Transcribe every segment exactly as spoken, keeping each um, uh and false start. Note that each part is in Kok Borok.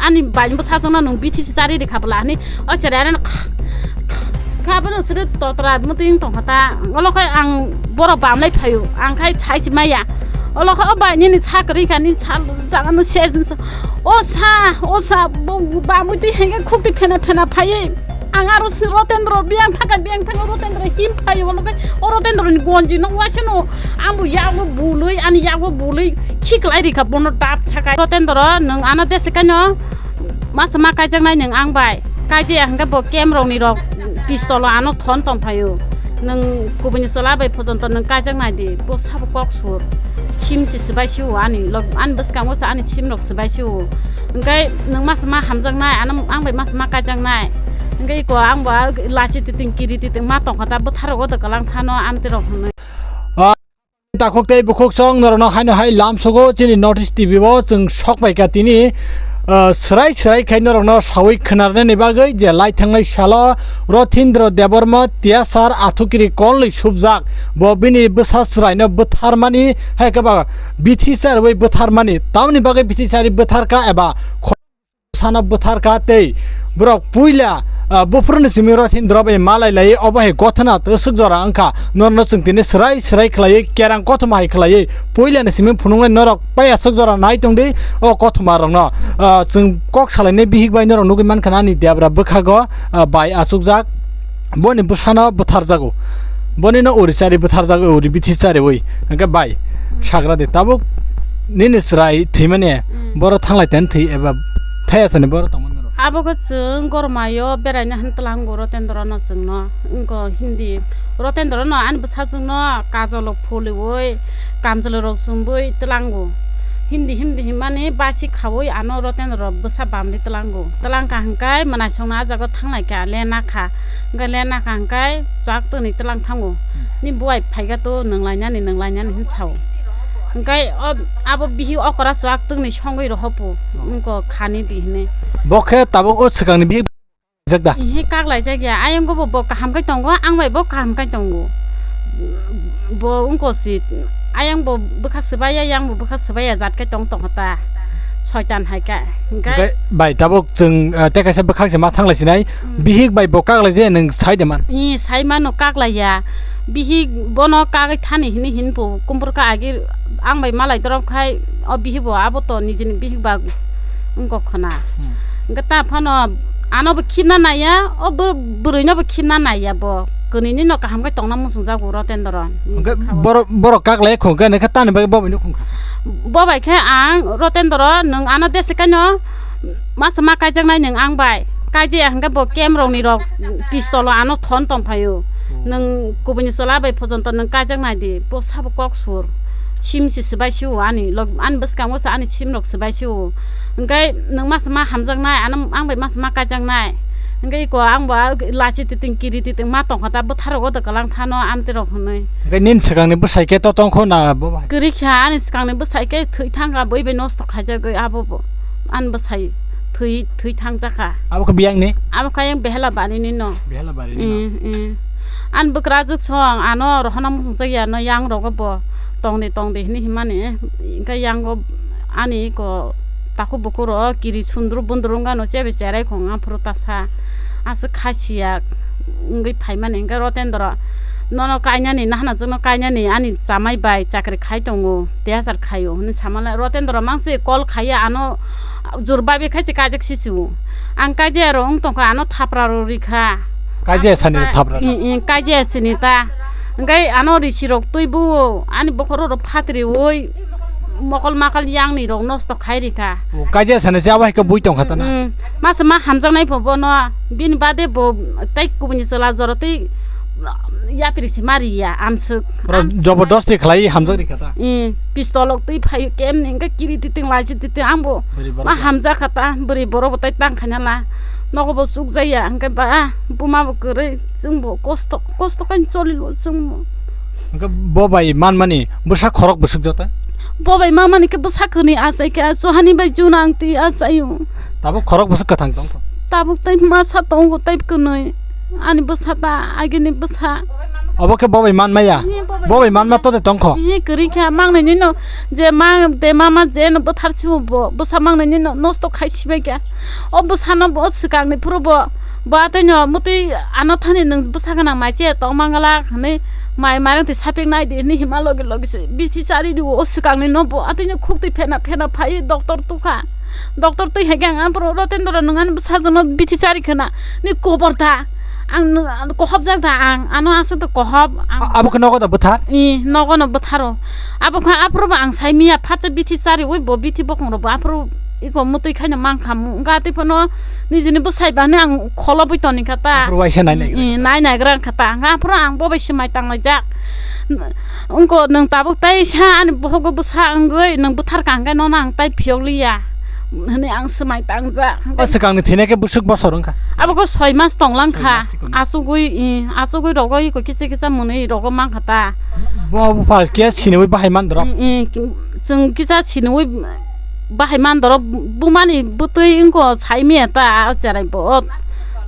Ani bai bwsajwkno nwng bithi si chari rikha bwla hwnwi o cherai ano kha bwno suru totra mutwi wng tongkha ta. Olo khe ang borok bamlai phaio, ang khai sai si maya. Olo khe o bai nini sa kwrwi kha, nini sa jaga no se o sa, o sa bo bamwi twi hengkhe khukti phena phena phaiwi. Ang aro si Rotendro biyang thaka, biyang thaka Rotendro him phaio, olo khe o Rotendro ni gonji no waisa no ang bo yago bulwi, ani yago bulwi khiklai rikha bono dap sakai. Rotendro nwng ano dese kaino masa ma kaijaknai nwng ang bai. Kaijaya hwnkhe bo camp rokni rok pistol o ano thon tongphaio. Nwng kubuni chwla bai phojonto nwng kaijaknai di. Bo sabo kok sur. Sim si swbai sio ani log, ani bwskango se ani sim rok swbai sio. Hwnkhe nwng masa ma hamjaknai, ano ang bai masa ma kaijaknai. Hwnkhe iko ang bo lachi titing kiri titing ma tongkha ta bwthar rogo da kwlang thano amtwi rok hwnwi. Takhuk tei bukhuk chwng norokno haino hai lamsogo chini North East T V o chwng sok pai kha tini, ah, swrai swrai khai norokno sawi khwnarnani bagwi je lai thangnai salo Rothindro Debbarma Tiyasar Athukiri kolni subjak bo bini bwsa swraino bwtharmani hai khe ba bithi charwi bwtharmani tamoni bagwi bithi chari bwtharkha eba sano bwtharkha tei borok puila, ah, buphuruni simi Rothindro bai malai lai obo hai gothona twswk jora wngkha norokno chwng tini swrai swrai khlaiwi kerang kothoma hai khlaiwi puilani simi phunuknai norok pai aswk jora nai tongdi o kothoma rokno, ah, chwng kok salainai bihik bai norok nugwi mankha ani debra bwkhago, ah, bai achukjak. Boni bwsano bwtharjago. Bonino uri chari bwtharjago, uri bithi chariwi. Hwnkhe bai, hmm, sagra de tabuk nini chwrai thwimani, hmm, boro thanglai ten thwi eba thaya sani boro tongmani rok. Abo khe chwng gormayo beraina hin tlango Rotendro no chwngno. Wngkho Hindi. Rotendro no ani bwsajwkno kajolo pholiwi, kamchwlwi rok chumwi tlango. Hindi, Hindi hinmani basi khawi ano Rotendro bwsa bamni tlango. Tlangkha hwnkhe mwnaisongno ah jaga thanglai kha, le nakha. Hwnkhe le nakha hwnkhe chwak twnwi tlang thango. Hmm. Ni buai phaikha to nwnglainani, nwnglainani hin sao. Hwnkhe o, abo bihik okra chwak twnwi songwi rohopo. Oh. Wngkho khani di hinwi. Bo khe tabuk o swkangni bihik jak da? Ihe, kaklaijak ya. Ayang bo, bo kaham khe tongo, ang bai bo kaham khe tongo. Bo wngkho si, ayang bo bwkha swbaiya, yang bo bwkha swbaiya, jat khe tong tongkha ta. Soitan hai khe. Hwnkhe hwnkhe bai tabuk chwng, ah, tei kaisa bwkhak se ma thanglai sinai. Mm. Bihik bai bo kaklai je nwng sai de man? Ih, sai mano kaklai ya. Bihik bono kagwi thani hini hin bo kumbur kha agi ang bai malai dorop khai o bihik bo abo to nijini bihik ba wngkho khna. Hmm. Hwnkhe ta phano ano bo khibna naiya, o bwrwi no bo khibna naiya bo. Kwnwi ni no kaham khe tongna muchung jago Rotendro. Hwnkhe borok, borok kaklai khung khe nokha tani bagwi bo bai no khung kha. Bo bai khe ang Rotendro nwng ano dese kaino masa ma kaijaknai nwng ang bai. Kaijaya hwnkhe bo camp rokni rok pistol o ano thon tongphaio. Hmm. Nwng kubuni chwla bai phojonto nwng kaijaknai di. Bo sabo kok sur. Sim si swbai sio ani log, ani bwskango se ani sim rok swbai sio. Hwnkhe nwng masa ma hamjaknai, ano ang bai masa ma kaijaknai. Hwnkhe iko ang bo lachi titing kiri titing ma tongkha ta bwthar rogo da kwlang thano amtwi rok hwnwi. Hwnkhe nini swkangni bwsai khe to tongkho na bo bai? Kwrwi kha ani swkangni bwsai khe thwi thangkha bui bai nosto khaijagwi abo bo. Ani bwsai thwi, thwi thangjakha. Abo khe biyangni? Abo khe ayang behela barini no. Behela barini no. Mm, mm. Ani bwkrajwk song ano rohorna muchungjakya no yang rogo bo tongdi tongdi hinwi hinmani. Hwnkhe yango ani iko takhuk bukhuk rok kiri sundru bundru wngano chebe cherai khong aphuru tasa. Aswk khasiya wngwi phaimani hwnkhe Rotendro nono kainani nahana jwkno kainani ani chamai bai chakri khai tongo, tei hachal khaio hwnwi samala Rotendro mangsi call khaiya ano jur babi khai se kaijak sisio. Ang kaijaya rok wng tongkha ano thapra rok rikha. Kaijaya sani thapra rok? Ih, ih, kaijaya sini ta. Hwnkhe ano risi rok twi buo ani bokhoro rok phatri oi mokol makal yang ni rok nosto khai rikha. O, kaijaya sani se abo hai khe bui tongkha ta na? Mm, masa ma hamjaknai pho bono bini bade bo tei kubuni chwla jora tei yapri si mari ya amswk. Pura jobordosti khlai hamjak rikha ta? Mm, pistol ok twi phai kem ni hwnkhe kiri titing lai si titing ang bo bwrwi borok ma ya. Hamjak kha ta bwrwi borok bo tei tang khaina la nogo bo chukjaya hwnkhe ba buma bo kwrwi chwng bo kosto kosto khe choli lo chwng bo. Hwnkhe bo bai manmani bwsa khorok bwswk jota? Bo bai mamani khe bwsa kwnwi achai khe, chuhani bai chuna ang twi achaio. Tabuk khorok bwswk kwthang tong kho? Tabuk tei masa tongo tei kwnwi. Ani bwsa ta agini bwsa. Obo khe bobai manmaya. Ih, bobai Bobai manma manmaya. To de tongkho. Ih, kwrwi kha, mangnai nino je ma de mama je no bwthar sibo bo, bwsa mangnai nino nosto khai sibai kha. O bwsano bo swkangni phuru bo, bo atwino mutwi ano thani nwng bwsa gwnang mai che tong mangala hwnwi mai mairang twi sapik nai di hwnwi hima logi logi se bithi chari di o swkangni no bo atwino khuk twi phena phena phai doctor tukha. Doctor twi hai khe ang aphuru Rotendra nwng ani bwsajwkno bithi chari khwna ni kobor da. Ang nw-, ang kohopjak da ang, ano aswk da kohop ang. A-, abo khe nogo da bwthar? Ih, nogo no bwtharo. Abo kha aphuru bo ang sai miya phatsa bithi chariwi bo bithi bokhong rok bo aphuru iko mutwi khaino mang kha. Wngkha tei phano nijini bwsai ba hwnwi ang kholobwi toni kha ta. Aphuru waisa nai nai gra Ih, kha ta. Nai nai gra kha ta. Wngkha aphuru ang bo bai se mai tang laijak. Wngko nwng tabuk tei sa ani bohogo bwsa wngwi nwng bwthar kha hwnkhe nono ang tai phiyok liya. Hwnwi ang swmai tangjak. O swkangni thwinai khe bwswk bosor wngkha? Abo khe soi mas tonglang kha. Soi mas sikon. Asugwi, i, asugwi rogo iko kisa kisa mwnwi rogo mankha ta. Bo bupha khe siniwi bahai man dorok? I, i, ki-, chwng kisa siniwi bahai man dorok bumani bwtwi wngko sai miya ta o cherai bo.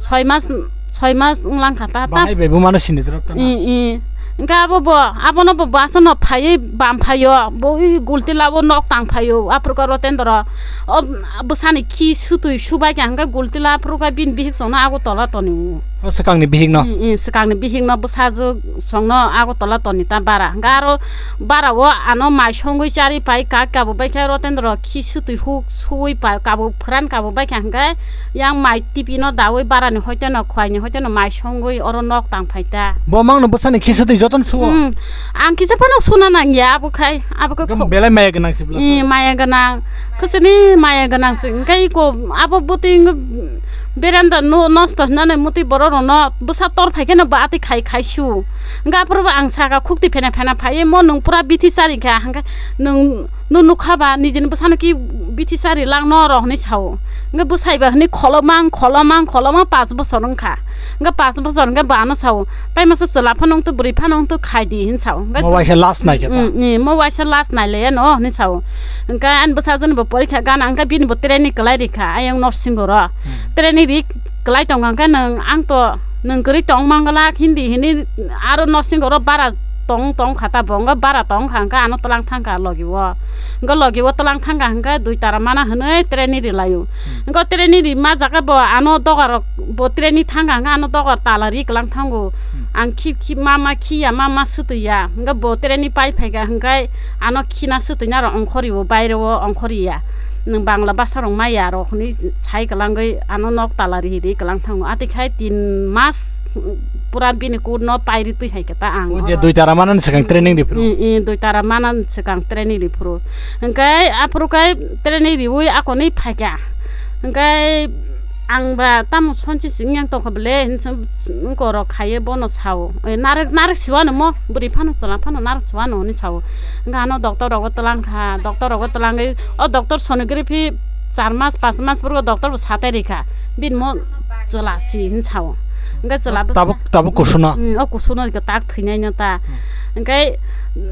Soi mas Soi mas wnglang kha ta, ta. Bahai bai bumano sini dorok ta na. I, i. Hwnkhe abo bo, abono bo bwsano phaiwi bam phaio, bo i gulti labo nok tang phaio, aphuru khe Rotendra. O bwsani khi sutwi subai kha hwnkhe gulti la aphuru khe bini bihik songno Agartala toni. O swkangni bihikno? I, i, swkangni bihikno bwsajwk songno Agartala toni ta bara. Hwnkhe aro bara o ano mai songwi chari pai kak kabo bai khe Rotendra khi sutwi huk suwi pai kabo phwran kabo bai kha hwnkhe yang mai T V no dawi barani hoite no khwai ni hoite no mai songwi oro nok tang phai ta. Bo mang no bwsani kisa twi joton suo. Hmm. Ang kisa phano suna nang ya abo khai abo khe Gam kho-, belai maya gwnang se bwla Hmm, sa. Maya gwnang. Khosini maya gwnang se. Engkai ko abo bwtwi beranda no nosto hwnna nai mutwi borok rok no bwsa tor phai khe no ba ati khai khai su. Engka aphuru bo ang saka khukti phena phena phai mo nung pura bithi sari kha hangkhe nung No nukha ba nijini bwsano ki bithi sari lang no oro hwnwi sao. Hwnkhe bwsai ba hwnwi kholomang kholomang kholomang pash bochor wngkha. Hwnkhe pash bochor hwnkhe bo ano sao. Tai masa chwla phano wngtwi bwrwi phano wngtwi khai di hwnwi sao. Hwnkhe Mo waisa last nai khe ta. Mm, mm, mo waisa last nai le no hwnwi sao. Hwnkhe ani bwsajwkni bo porikha gana hwnkhe bini bo training kwlai rikha ayang norsing oro. Hmm. Training ri kwlai tongo hwnkhe nwng ang to nwng kwrwi tong mangala hindi hini aro norsing oro bara tong tong kha ta bo wngkha bara tong kha hwnkhe ano twlang thang kha logi o. Hwnkhe logi o twlang thang kha hwnkhe dui tara mana hwnwi training ri laio. Hmm. Hwnkhe training ri ma jaga bo ano dogar rok bo training thang kha hwnkhe ano dogar tala ri kwlang thango. Hmm. Ang khip khip ma ma khiya ma ma swtwi ya. Hwnkhe bo training pai phai kha hwnkhe ano khina swtwi na rok ongkhor rio baire o ongkhor ya. Nwng Bangla bwsa rok maya rok hwnwi sai kwlangwi ano nok tala ri ri kwlang thango. Ati khai tin mas pura bini kut no pairi twi hai khe ta ang. O je dui tara manani swkang training ri phuru. Mm, mm, dui tara manani swkang training ri phuru. Hwnkhe aphuru khai training riwi akonwi phaikha. Hwnkhe ang ba tamo sonsi sing yang tongkha bele hinwi wngko rok khaiwi bono sao. E, narek, narek siwano mo, bwrwi phano chwla phano narek siwano hwnwi sao. Hwnkhe ano doctor rogo twlang kha, doctor rogo twlangwi o doctor sonography char mas, panch mas purgo doctor bo satai rikha. Bini mo chwla si hin sao. Hwnkhe chwla bo tabuk, tabuk kusuno? Hmm, o kusuno kwtak thwinaino ta. Hmm. Hwnkhe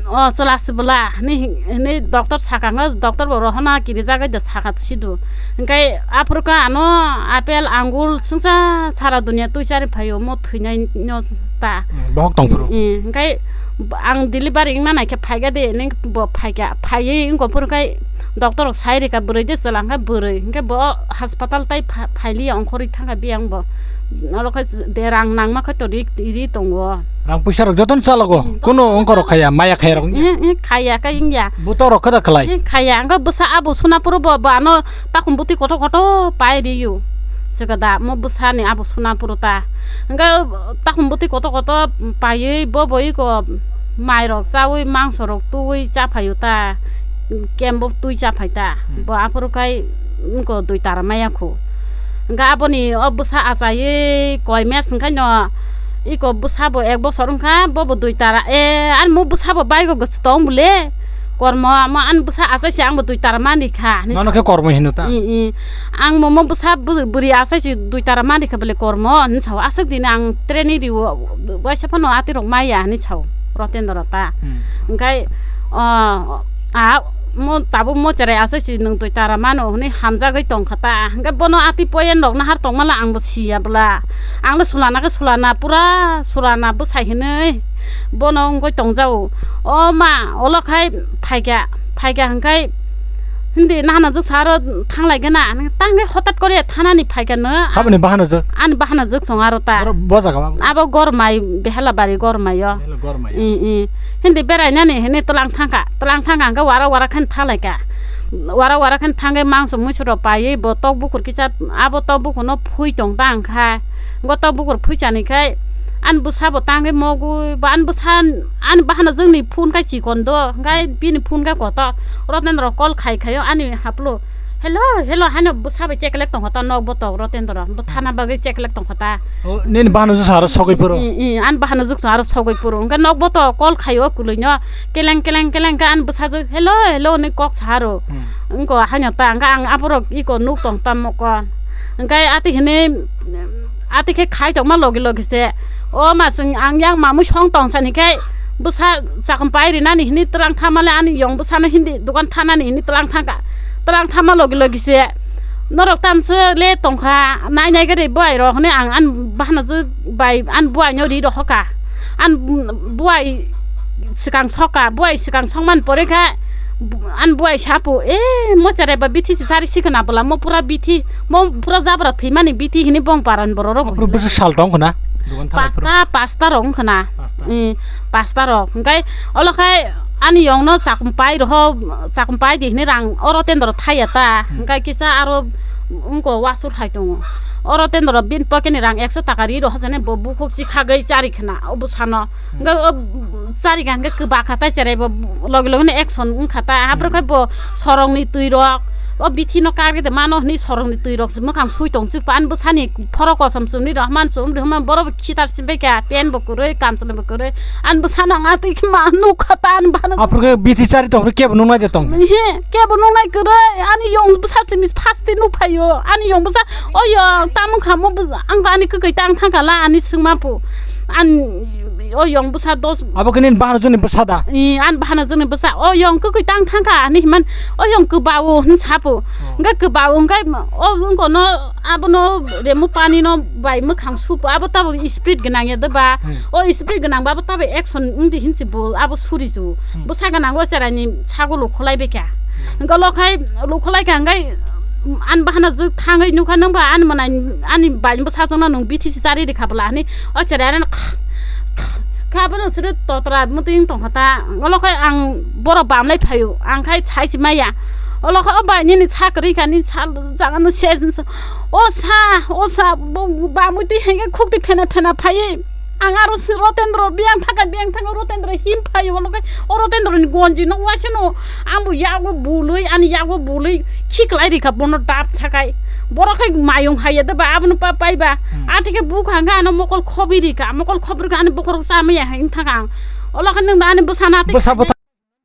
o chwla si bwla hinwi, hinwi doctor saka hwnkhe doctor bo rohorna kirijagwi de saka sidu. Hwnkhe aphuru khe ano apple, angul, swngsa sara dunia twi chari phaio, mo thwinaino ta. Hmm, bohok tong phuru. Hmm, hwnkhe ang delivery wngna naikhe phaikha de, hinwi bo phaikha. Phaiwi wngkha phuru khe doctor rok sai rikha bwrwi de chwla hwnkhe bwrwi. Hwnkhe bo hospital tai pha-, phailiya ongkhorwi thangkha biyang bo. Oro khe de rang nangma khe to ri, ri tongo. Rang puisa rok jotono chalogo. Hmm, kunu ongkhorok khaya, maya khaya rok wngya? Eh, eh, khaya khe wngya. Buto rok khe da khlai? Eh, khaya. Hwnkhe bwsa abo Sonapuro bo, bo ano takhum bwtwi kotor kotor pai riyo. Swkada mo bwsani abo Sonapuro ta. Hwnkhe takhum bwtwi kotor kotor paiwi bo bo iko mai rok chawi mangso rok twiwi cha phaio ta. Kembo twi cha phai ta. Hmm. Bo aphuru khai wngko dui tara maya khu. Hwnkhe aboni o bwsa achaiwi koi mes hwnkhaino iko bwsa bo ek bosor wngkha, bo bo dui tara, e, ani mo bwsa bo baigo gw tong bwle. Kormo, mo ani bwsa achai se ang bo dui tara mani kha, hinwi sao. Mano khe kormo hino ta? I, i. Ang mo, mo bwsa bw-, bwrwi achai se dui tara mani kha bwle kormo, hinwi sao. Aswk dini ang training rio, waisa phano atwi rok maya, hinwi sao. Rotendra ta. Hmm. Hwnkhe, o, a, Mo tabuk mo cherai aswk si nwng twi tara mano hwnwi hamjagwi tongkha ta. Hwnkhe bono atwi poyen rok nahar tongmala ang bo siya bwla. Ang le sulana khe sulana pura sulana bwsai hwnwi bono wngwi tongjao. O ma, olo khai phaikha, phaikha hwnkhe hindi nahana jwk sa aro thanglaigana. Tangkhe hotat kore thanani phaikha no. Saboni bahano jwk? Ani bahana jwk song aro ta. Oro bo jaga ma? Abo Gormai, Behelabari Gormai o. Behelabari Gormai o. I, i. Hindi berainani hini twlang thangkha. Twlang thangkha hwnkhe wara wara khe thanglaikha. Wara wara khe thangwi mangso muisu rok paiwi bo tok bukur kisa, abo tok bukurno phui tong ta wngkha. Go tok bukur phuichani khai ani bwsa bo tangwi mogwi bo ani bwsa ani bahana jwkni phone khai chikon do, hwnkhe bini phone khai kotor. Rotendra call khai khaio ani haplo. Hello, hello, haino bwsa bai cheklek tongkha ta nok botok Rotendra. Bo thana bagwi cheklek tongkha ta. O, nini bahana jwk sa aro sogwi phuru? I, i, ani bahana jwk sa aro sogwi phuru. Hwnkhe nok botok call khaio kwlwino. Keleng, keleng, keleng khe ani bwsa jwk, "Hello, hello," hwnwi kok sa aro. Hmm. Wngkha haino ta, hwnkhe ang aborok iko nuk tong ta mokol. Hwnkhe atwi hwnwi, atwi khe khai tongma logi logi se. O ma chwng ang yang mamui song tong sani khe bwsa chakon pai rinani hwnwi twlang thamale ani yong bwsano hindi dogan thanani hwnwi twlang thangkha. Twlang thama logi logi se. Norok tamswk le tongkha, nai nai gari buai rok hwnwi ang ani bahana jwk bai ani buai no ri rohorkha. Ani buai swkang sokha, buai swkang songmani pore khe ani buai sapo, "E, mo cherai ba bithi se chari sikha na bwla, mo pura bithi, mo pura jabra thwimani bithi," hwnwi bong paran borok rok. Aphuru bwswk sal tong khna? Dogan thanai phuru? Pasta, pasta rok wng khna. Pasta. Ee, pasta rok. Hwnkhe olo khai ani yongno chakmpai roho, chakmpai di hwnwi rang oro tendoro thaiya ta. Hmm. Hwnkhe kisa aro wngko wasur hai tongo. Oro tendoro bini pocket ni rang ekso taka ri rohorjani bo bukhuk si khagwi chari khna o bwsano. Hmm. Hwnkhe o chari kha hwnkhe kwbakha tai cherai bo logi logi no action wngkha ta. Haphuru khai bo sorongni twi rok o bithi no karwi de mano hwnwi sorongni twi rok se mwkhang sui tong chikpa ani bwsani phoro kosom chumni rohorman chumri rohorman borok bo khitar si bai kha pen bo kwrwi kamchwlwi bo kwrwi. Ani bwsano ang atwi khe ma nukha ta ani bana. Aphuru khe bithi chari tong kebo nungnai de tong. He, kebo nungnai kwrwi ani yong bwsa simi first twi nukphaio. Ani yong bwsa o yong tamung kha mo ang ani kwkwi tang thangkha la ani swngma pu. Ani o yong bwsa dos. Abo khe nini bahano joni bwsa da? Ee, ani bahano joni bwsa. O yong kwkwi tang thangkha ani himan o yong kwbao hwn sapo. Oh. Hwnkhe kwbao hwnkhe o wngkono abono remu pani no bai mwkhang supo abo tabuk speed gwnang ya de ba. Hmm. O speed gwnang ba abo tabuk action wngdi hinsi bo abo suri ju. Hmm. Bwsa gwnang o cherai ni sago lukhulai bai kha. Hmm. Hwnkhe lo khai lukhulai kha hwnkhe ani bahana jwk thangwi nukha nang ba ani manai ani bai bwsa jwkno nwng bithi si chari rikha bwla hwnwi o cherai ano kha bwno suri totra mwtwi wng tongkha ta. Olo khai ang borok bam lai phaio ang khai sai si maya. Olo khai o bai nini sa kwrwi kha nini sa jaga no se o sa o sa bo bamwi twi henge khuk twi phena phena phaiwi. Ang aro si Rotendro biyang thaka biyang thaka Rotendro him phaio olo khai o Rotendro ni gonji no waisa no ang bo yago bulwi ani yago bulwi khiklai rikha bono dap sakai borok khai mayung haiya de ba abono pa pai ba. Hmm. Atike bukha hwnkhe ano mokol khobi rikha mokol khobi rikha ani bokhorok chamaya hai wng thaka ang olo khai nwng da ani bwsano atike. Bwsa bwtha.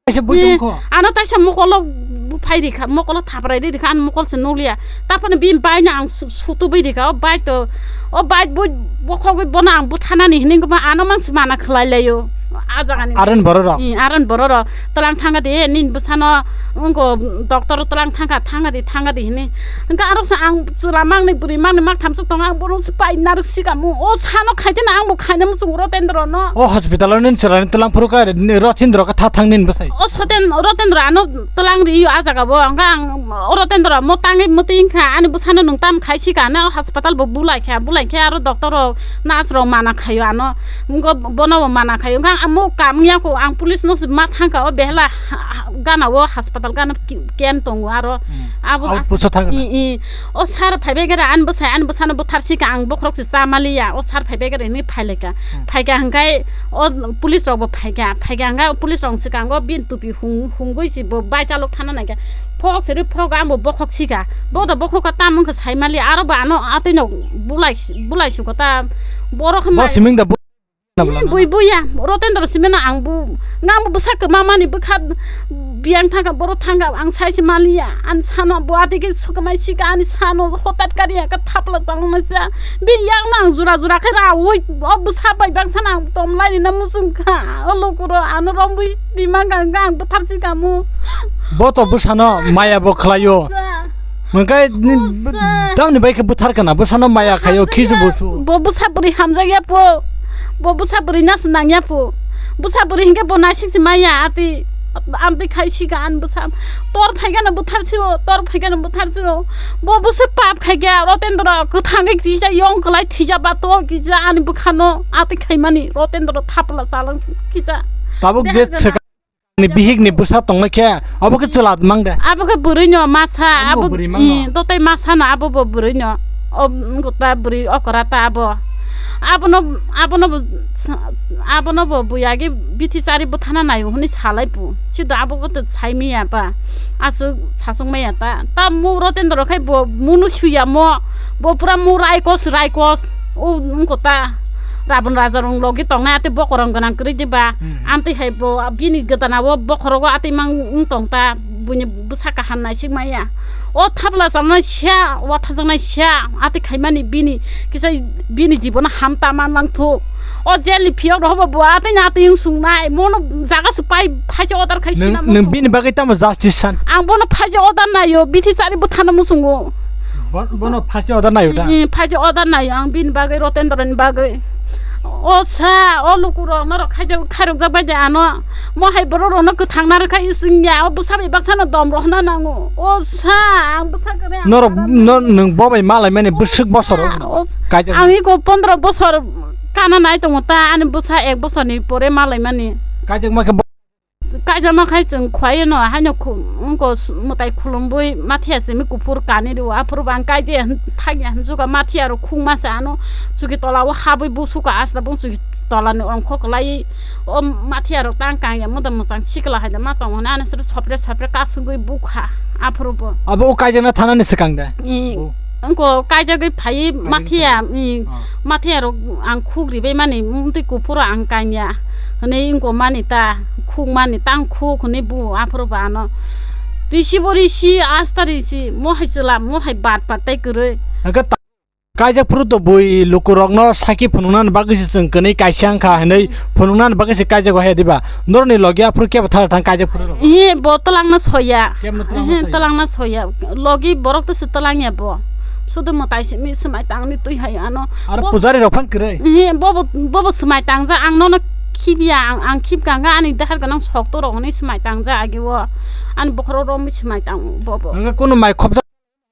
Kaisa bui tongkho. Ano taisa mokolo buphai rikha, mokolo thaprai ri rikha, ano mokol se nukliya. Taphano bini bai no ang su-, sutubui rikha, o bai to, o bai bui bokhogwi bono ang buthanani hinwi wngkha, ano mansi mana khlai laio. A jagani. Aren bororok. Hmm, aren bororok. Twlang thangkha de, nini bwsano wngkha doctor twlang thangkha, thangkha de, thangkha de hinwi. Hwnkhe aro sa ang chwla mangni bwrwi mangni mak thamsok tongo, ang bono se pai narwk sika mu. O sano khaiteno ang bo khaina muchungo Rotendro no. O hospital o nini chwlani twlang phuru kha, Rotendro kha tha thang nini bwsai. O Soten, Rotendro ano twlang rio a jaga bo. Hwnkhe ang o Rotendro mo tangwi mwtwi wngkha, ani bwsano nwng tam khai sika, ano hospital bo bulai kha, bulai khe aro doctor rok, nurse rok mana khaio ano. Wngkha bono bo mana khaio. Wngkha ang mo kam wngya kho, ang police no se ma thangkha, o behela ha-, ha-, gana o hospital gana ki-, camp tongo aro. Hmm. Abo outpost o thangkha na? I, i. O sir phaibai khe ani bwsai, ani bwsano bwtharsika ang bokhorok se cha maliya. O sir phaibai khe hinwi phailaikha. Hmm. Phaikha hwnkhe o police rok bo phaikha. Phaikha hwnkhe o police rok swkango bini tupi hung-, hungwi se bo bai chalok thana naikha. Phok siri phok ang bo bokhok sika. Bo do bokhok ka tam wngkha sai maliya. Aro bo ano atwi no bulai, bulai suko ta. Borok bo hwnbai siming da bu- Bui buya, Rotendra simena ang bu, ngang bu bwsa kwma mani bwkha biyang thangkha, boro thangkha, ang sai se maliya, ani sano bo ati ke sukamai sika, ani sano hotat kariya ka thapla changma sa, biyang nang jura jura khe rawi, o bwsa bai bang sana ang tom lai rina musung kha, o lokuro ano rombui rimang kang kang bwthar sika mu. Bo to bwsano maya bo khlaio. Sa. Mangkai ni Busa. Tamni bai khe bwthar kana, bwsano maya khaio, khisu busu. Bo bwsa bwrwi hamjakya po. Bo bwsa bwrwi nas nangya po. Bwsa bwrwi hinkhe bo naisik si maya ati. Amtwi khai sika an bwsa. Tor phaikano bwthar sio, tor phaikano bwthar sio. Bo bwsa pap khaikya, Rotendra kwthangwi kisa yong kwlai thija ba to kisa ani bwkhano ati khaimani Rotendra thapla chalang kisa. Tabuk Deha de gana. Seka- Ni bihik ni bwsa tongnaikhe, abo khe chwla mang de. Abo khe bwrwi no masa, Abo abo, bwrwi mang no. I, totai masa no, abo bo bwrwi no. O, mm, ta bwrwi okra ta abo. Abono, abono bo, abono bo buyagi bithi chari bwthana naio hwnwi salai pu. Sido abo bo to sai maya ba. Aswk sasung maya ta. Ta mu Rotendra khai bo munu suya mo. Bo pura mu raikos, raikos. O, wngkha ta. Rabon raja rong logi tongnai ate bokorong gwnang kwrwi diba. Hmm. Amtwi hai bo bini gwdana o bokhorogo atwi mang wng tong ta, buini bwsa kaham naisik maya. O thapla chamnai sia, wathajaknai sia, atwi khaimani bini kisa bini jibono ham ta man lang thu. O jelni phiyok rok bo bo atwi na atwi wng sungnai, mono jaga se pai phaisa order khai Nwng, sinamo nwng sung. Bini bagwi tamo justice san? Ang bono phaisa order naio, bithi chari bwthana musungo. Bo-, bono phaisa order naio da? Mm, phaisa order naio ang bini bagwi, Rotendra ni bagwi. O sa, o lukurok norok khaijak, khairokjak bai de ano. Mo hai borok rokno kwthang narwkha ising ya, o bwsa bai baksa no dom rohna nango. O sa, ang bwsa kwrwi ang Norok, para no, nang. Nwng bo bai malai mani bwswk bosor o. O sa, Kaijak ang iko pondro bosor kana nai tongo ta, ani bwsa ek bosor ni pore malai mani. Kaijak ma khe bo- Kaijak ma khai chwng khwlai no, haino khu-, wngko s-, mwtai khulumbui mathiya simi kuphur kani rio, aphuru bo ang kaijak thangya hinjuka mathiya rok khungma se ano chuki tola o habwi busuka asta bung chuki tola ni ongkho kwlai. O mathiya rok tang kang ya, moda mwchang sikla hai da ma tongo hwnwi ani soro sopre sopre kasugwi bukha aphuru bo. Abo o kaijakna thanani swkang de? I, Bo. Wngko kaijagwi phai Phai mathiya, wngkha. I, Ah. Mathiya rok ang khuk ribai mani, mtwi kuphuru ang kanya hwnwi wngko mani ta, khuk mani tang khuk hwnwi bu aphuru bo ano. Risi bo risi, asta risi, mo hai chwla, mo hai bat pat tai kwrwi. Hwnkhe ta-, Kaijak phuru to bui lukurokno saki phunuknani bagwi se chwng kwnwi kaisa wngkha hinwi phunuknani bagwi se kaijak wahya diba? Norokni logi aphuru kebo thara thang kaijak phuru rok? He, bo twlangna soya. Kebno twlangna He, soya? Twlangna soya. Logi borok to se twlangya bo. Sudu mwtai simi swmai tangni twi hai ano. Aro Bo pujari rok phan kwrwi? He, bobo, bobo swmai tangja ang nono khibya ang, ang khibka hwnkha ani dahar gwnang sokto rok hwnwi swmai tangja agi o. Ani bokhorok romwi swmai tang bobo. Hwnkhe kunu mai khopjak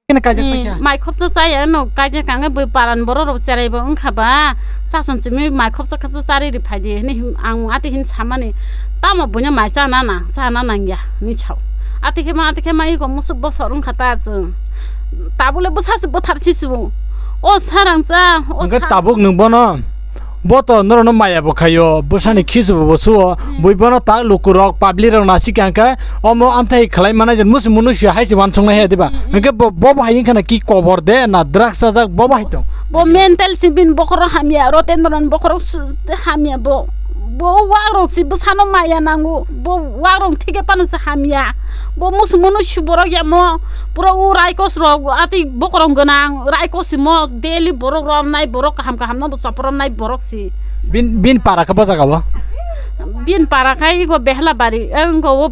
Kene kaijak Ni paikha. Mai khopsa chaya no kaijak ang bui paran borok rok cherai bo wngkha ba. Chason chimi mai khopsa khopsa chari ri phai di hini him-, ang ati hin samani. Tamo buino mai chana na, chana nangya ni sao. Ati khe ma, ati khe ma iko musuk bosor wngkha ta chwng. Tabuk le bwsa se bwthar si su. O sarang cha, o Hwnkhe sa- tabuk nwng bono Bo to norokno maya bo khaio, bwsani khisu bo suo, Hmm. bui bono ta lukurok, public rok nasikha hwnkhe, omo amthai khlai mannai je musu munu sui hai se uansuknai he diba? Hmm, hmm. Hwnkhe bo, bo bo hai wngkha na ki kobor de na drugs chajak bo bo hai tong? Bo mental si bini bokhorok hamya, Rotendra ni bokhorok su-, hamya bo. Bo wakrok si bwsano maya nango, bo wakrok thike phano se hamya. Bo musu munu sui borok yamo, pura o raikos rok, ati bokorong gwnang, raikos simo, daily borok romnai, borok kaham kaham no bo chopor romnai borok si. Bin, bin para khe bo jaga o? Bin para khai iko Behla bari, eh, wngko o,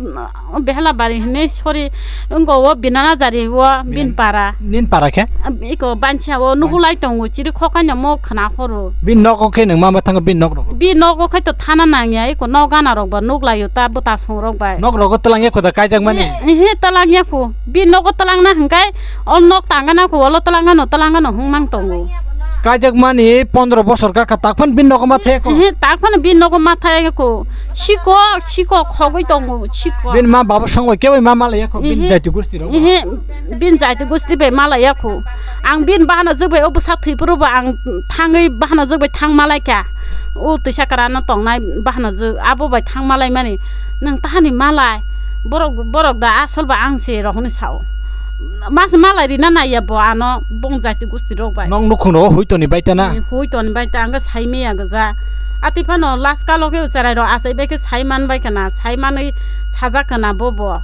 o Behla bari hinwi, sorry, wngko o Binana jari o bin Bin-, para. Nin para khe? Iko bansa o Ban- nuhulai tongo, chiri khokaino mo khna horo. Bin nogo khe nwng ma ma thango bin nok rogo? Bin nogo khai to thana nangya, iko nok gana rok ba nuk laio ta bwta song rok bai. Nok rogo twlang ya kho da kaijak mani? He, he, twlang ya kho. Bin nogo twlang na hwnkhe o nok tang gana kho, olo twlang gano, twlang gano hwng mang tongo. Kaijak mani pondro bosor ka kha tak phan bin nogo ma the kho? He, tak phan bin nogo ma the kho. Siko, siko khogwi tongo, siko. Bin ma baba song bai kebo ma ma lai ya kho, bin Ehe. Jaiti gusti rok. Ehe. Bin jaiti gusti bai malaya kho. Ang bin bahana jwk bai o bwsa thwi phuru bo ang thangwi bahana jwk bai thang malai kha. O twisa kwrano tongnai bahana jwk abo bai thang malai mani. Nwng tahani malai. Borok, borok da asol ba ang se rok hwnwi sao. Mas malai rina naiya bo ano bong jaiti gusti rok bai. Nong nukhung rogo hui toni bai ta na? Hui toni bai ta ang sai meya gwja. Ati phano last kalo khe cherai rok achai bai khe sai man bai khna, sai manwi sajak khna bo bo.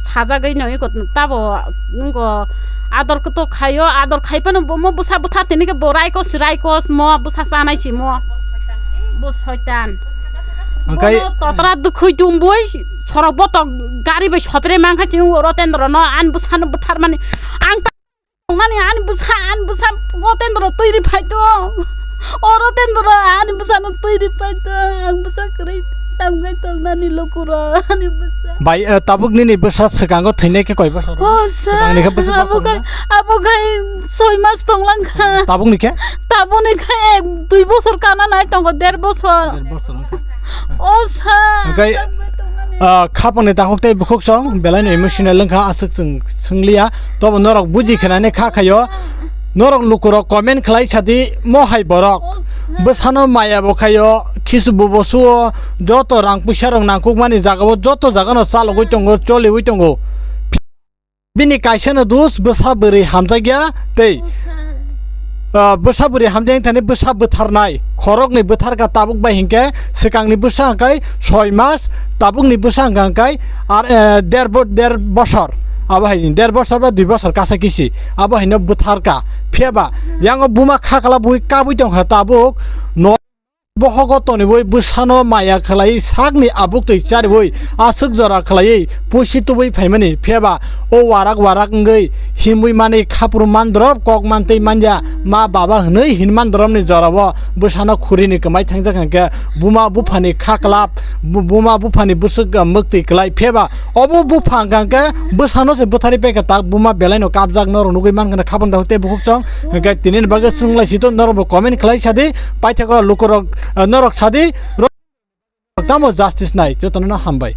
Sajagwi no iko tabo ngo ador kuto khaio, ador khai phano bo mo bwsa bwtha tini khe bo raikos, raikos mo bwsa chanai si mo. Bo soitan. Hwnkhe bono totra dukhui tumbui sorok botok gari bai sopre mankha chini Rotendra no ani bwsano bwtharmani. Ang ta-, nani ani bwsa, ani bwsa Rotendra twi ri phai to. O Rotendra ani bwsano twi ri phai to. Ang bwsa kwrwi tamo khai tong nani lukurok ani bwsa. Bai, eh, tabuk nini bwsa swkango thwinai khe koi bosor? O sir, Swkangni khe bwsa abo bosor khai, na? Abo khai soi mas tong lang kha. Tabukni khe? Tabukni khe ek dui bosor kana nai tongo, der bosor. Der bosor wngkha. O sir, Hwnkhe, tamo khai tong nani. Ah, khapangni takhuk tei bukhuk song belai no emotional wngkha, aswk chwng swngliya. Tobo norok buji khnani kha khaio. Norok lukurok comment khlai sadi, mo hai borok. Bwsano maya bo khaio, khisu bubo suo, joto rang puisa rok nangkukmani jagao joto jagano chalogwi tongo, choliwi tongo. Bini kaisano dus bwsa bwrwi hamjakya tei, ah, bwsa bwrwi hamjak thani bwsa bwtharnai khoroknwi bwtharkha tabuk bai hinkhe swkangni bwsa hwnkhe soi mas, tabukni bwsa hwnkha hwnkhe ar, eh, der bo-, der bosor, abo hai der bosor ba dui bosor kasa kisi abo haino bwtharkha. Phiyaba yango buma khakla bui kabui tongkha tabuk no. Bohogo toniwi bwsano maya khlaiwi sakni abuk twi chariwi aswk jora khlaiwi puisi tubui phaimani. Phiyaba o warak warak wngwi himwi mani khapru mandrop kok mantwi manya ma baba hwnwi hin mandropni jorao bwsano khurini kwmai thangjak hwnkhe buma buphani kha kwlap, bu-, buma buphani bwswk mwktwi kwlai. Phiyaba obo bupha hwnkha hwnkhe bwsano se bwtharwi paikha tak buma belaino kapjak norok nugwi mankha na khapang dahuk tei bukhuk chong hwnkhe tinini bagwi swrwng lai sito norokbo comment khlai sadi. Paithago lukurok, eh, norok sadi, ro-, tamo justice nai, jotono no hambai.